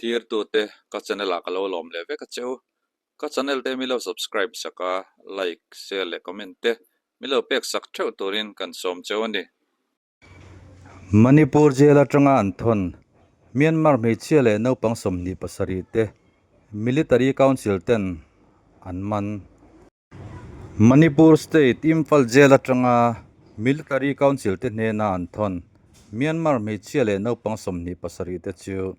Thlirtute ka channel ah ka lo lawm leh vek a che u. Ka channel te mi lo subscribe sak a, like, share leh comment te mi lo pek sak theuh turin kan sawm cheu a ni. Manipur jail atanga an thawn Myanmar hmeichhia leh naupang 27 te Military Council ten an man. Manipur State Imphal jail atanga Military Council te hnena an thawn Myanmar hmeichhia leh naupang 27 te chu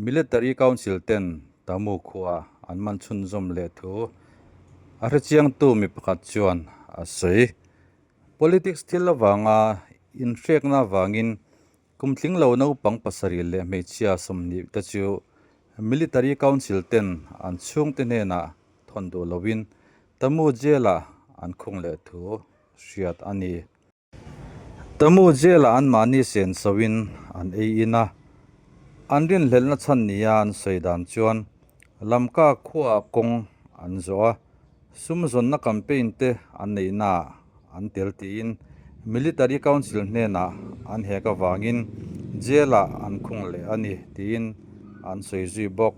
Military Council ten Tamu khua an man chhunzawm leh thu a hrechiangtu mi pakhat chuan a sawi. Politics thil avanga inhrekna avangin kum tling lo naupang pasarih leh hmeichhia 20 te chu Military Council ten an chhungte hnenah thawn duh loin Tamu Jail-ah an khung leh thu hriat a ni. Tamu Jail-ah anmahni sen soin an ei in a, an rinhlelhna chhan nia an sawi dan chuan Lamka khuaah kawng an zawh a, Sum zawnna campaign te an neihnaah an tel tiin Military Council hnenah an hek avangin jail-ah an khung leh a ni tiin an sawi zui bawk.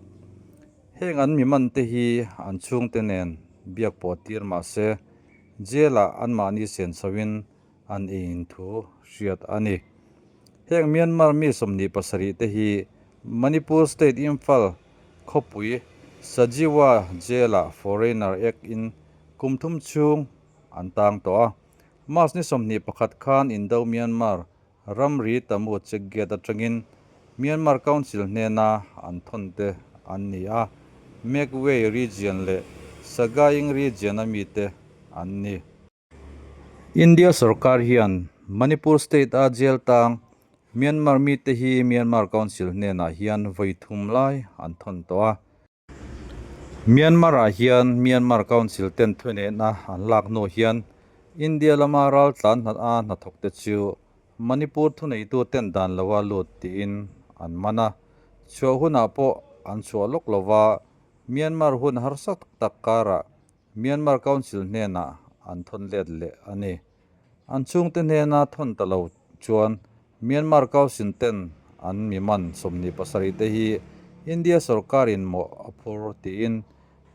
Heng an mi man te hi an chhungte nen biak pawh tir mah se jail-ah anmahni sen chhoin an eiin thu hriat a ni. Heng Myanmar mi 27 te hi Manipur State Imphal khawpui Sajiwa Jail-ah Foreigner Act in kum thum chhung an tang tawh a. March ni 21 khan Indo-Myanmar ramri Tamu check gate atangin Myanmar Council hnena an thawn te an ni a, Magway Region leh Sagaing Region a mite an ni. India sorkar hian Manipur state a jail tang Myanmar mite hi Myanmar Council hnenah hian vawi thum lai an thawn tawh a. Myanmar ah hian Myanmar Council ten thunehna an lak hnu hian India lama ral tlan hna a hnathawk te chu Manipur thuneitu ten dan loa lut tiin an man a. Chhuah hunah pawh an chhuah lawk lova Myanmar hun harsa tak karah Myanmar Council hnenah an thawn let leh a ni. An chhungte hnena thawn ta lo chuan Myanmar Council ten an mi man 27 te hi India sorkarin mawh a phur tiin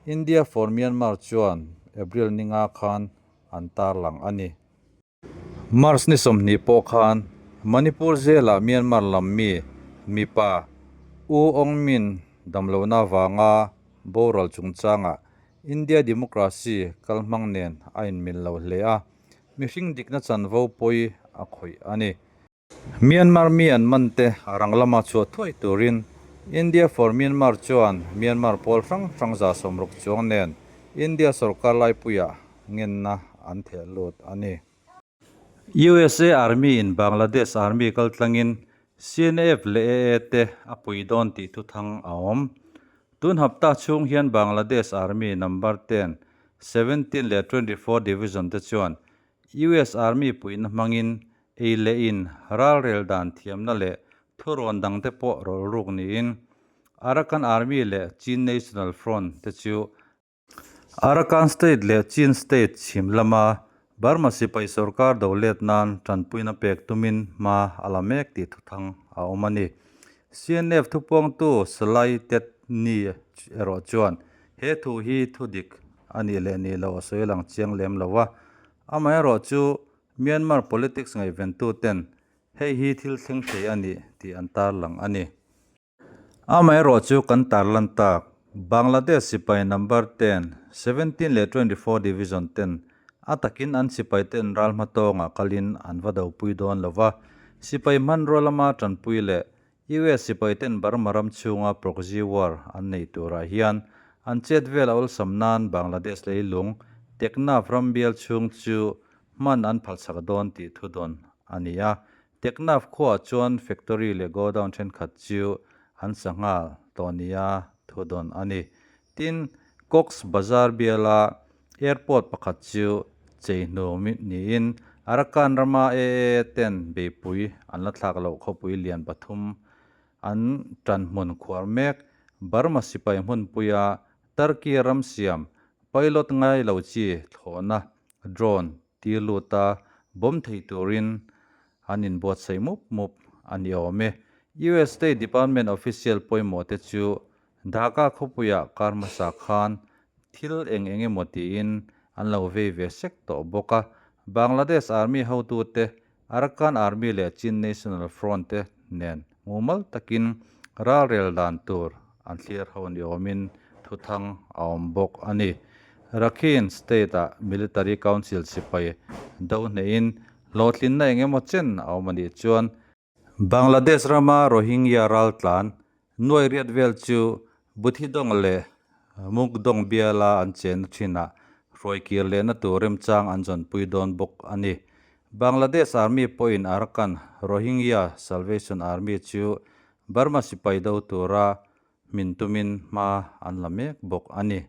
India for Myanmar chuan April ninga khan an tarlang a ni. March ni 20 pawh khan Manipur jail-ah Myanmar lam mi mipa U Aung Min damlohna avanga boral chungchangah India democracy kalhmang nen a inmil lo hle a, mihring dikna chanvo pawi a khawih a ni. Myanmar mi an man te a rang lama chhuah thuai turin India for Myanmar chuan Myanmar pawl hrang hrang 60 chuang nen India sorkar laipuiah ngenna an theh lut a ni. USA Army in Bangladesh Army kaltlangin CNF leh AA te a pui dawn tih thuthang a awm. Tun hapta chhung hian Bangladesh Army number 10, 17 leh 24 Division te chuan US Army puihna hmangin ei leh in ralrel dan thiamna leh thurawn dangte pawh rawlh ruk niin Arakan Army leh Chin National Front te chu Arakan State leh Chin State chhim lama Burma sipai sorkar do let nan tanpuina pek tumin hma a la mek tih thuthang a awm a ni. CNF thupuangtu Salai Tet Ni erawh chuan he thu hi thudik a nih leh nih loh a sawi lang chiang lem lo a, amaherawh chu Myanmar politics ngaihventu ten hei hi thil thleng thei a ni tih an tarlang a ni. Amaherawh chu kan tarlan tak Bangladesh sipai number 10, 17 leh 24 division ten a takin an sipai ten ral hmatawngah kalin an va dopui dawn lova, sipai hmanrua lama tanpui leh US sipai ten Burma ram chhunga proxy war an nei turah hian an chet vel a awlsam nan Bangladesh leilung Teknaf ram bial chhung chu hman an phalchak dawn tih thu dawn a ni a. Teknaf khuaah chuan factory leh godown thenkhat chu an sa nghal tawh nia thu dawn a ni. Tin, Cox's Bazar biala airport pakhat chu chei hnu niin Arakan rama AA ten beipui an la thlak loh khawpui lian pathum an tan hmun khuar mek. Burma sipai hmunpuia Turkey ram siam pilot ngai lo chi thlawhna drone tir lut a, bomb thei turin an inbuatsaih mup mup a ni awm e. US State Department official pawimawh te chu Dhaka khawpuiah kar hmasa khan thil eng eng emaw tiin an lo vei ve sek tawh bawk a. Bangladesh Army hotute, Arakan Army leh Chin National Front te nen mumal takin ralrel dan tur an thlir ho ni awmin thuthang a awm bawk a ni. Rakhine State-ah Military Council sipai do hneihin hlawhtlinna eng emaw chen a awm a nih chuan Bangladesh rama Rohingya raltlan nuai riat vel chu Buthidong leh Mukdong biala an chenna thinah hruaikir lehna tur remchang an zawnpui dawn bawk a ni. Bangladesh Army pawhin Arakan Rohingya Salvation Army chu Burma sipai do tura hmin tumin hma an la mek bawk a ni.